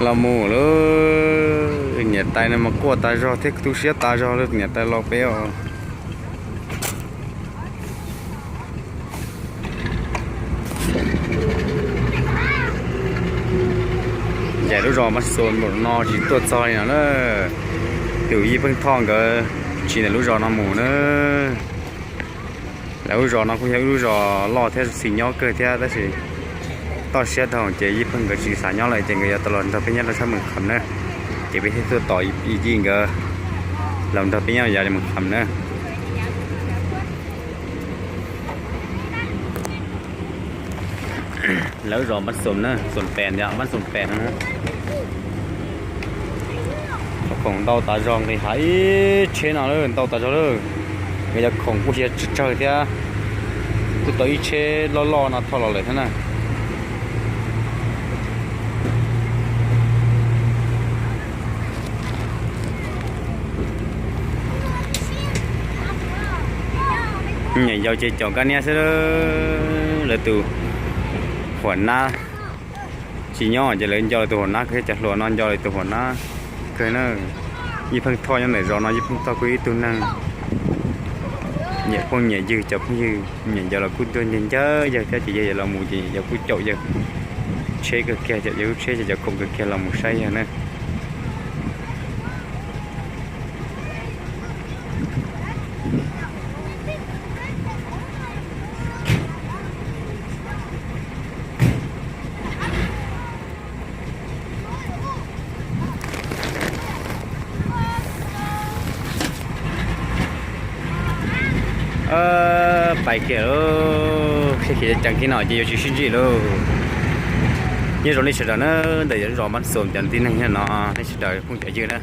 Los mus lawm, niam tais no mas quaj tas zog thiab tu siab tas zog li niam tais los peb os. Ncaim lub zos Mab Xum no tsis tuaj txog li no na. Tus Yij Pheej Thoj nkawd tsis ntawm lub zos no mus na. Lawv lub zos no kuj yog ib lub zos loj thiab txim nyob kawg thiab tab sis toj siab dhau ces Yij Pheej nkawd tsis xav nyob lawm ces nkawd yuav tau los nrog peb nyob rau sab Moos Kham na. Ces peb thiaj tuaj tos Yij nkawd los nrog peb nyob yav Moos Kham na. Lawv zos Mab Xum na, Xum Pes ntag, Mab Xum Pes no. Cov khoom ntau tas zog nqis hav ib tsheb no lawm, ntau tas zog lawm. Nkawd cov khoom kuj sia tsawg tsawg thiab. Twb tau ib tsheb loj loj no thauj los lawm thiab na. Nyiam yau ces caum kab niab xwb, lawv tus huam nab tsis nyob ces lawv nco lawv tus huam nab kawg, cov hluas no nco lawv tus huam nab kawg na. Yij Pheej Thoj nyob ntawm zos no, Yij Pheej Thoj kuj ib tug neeg nyiam phooj nyiam ywg, cov phooj ywg nyiam yawg los kuj tuaj ncawg ncawg yawg thiab ces yawg yuav los mus ces yawg kuj caum yawg tsheb kawg kiag, caum yawg lub tsheb ces cov khoom kawg kiag los mus saib yawg na. Pais kiag lawm, khiav khiav ceev kiag no ces yuav tsis sib ntsib lauj. Nyob zoo nej sawv daws na, ntawm yog lub zos Mab Xum cov tib neeg no, nej sawv daws phooj cov ywg na.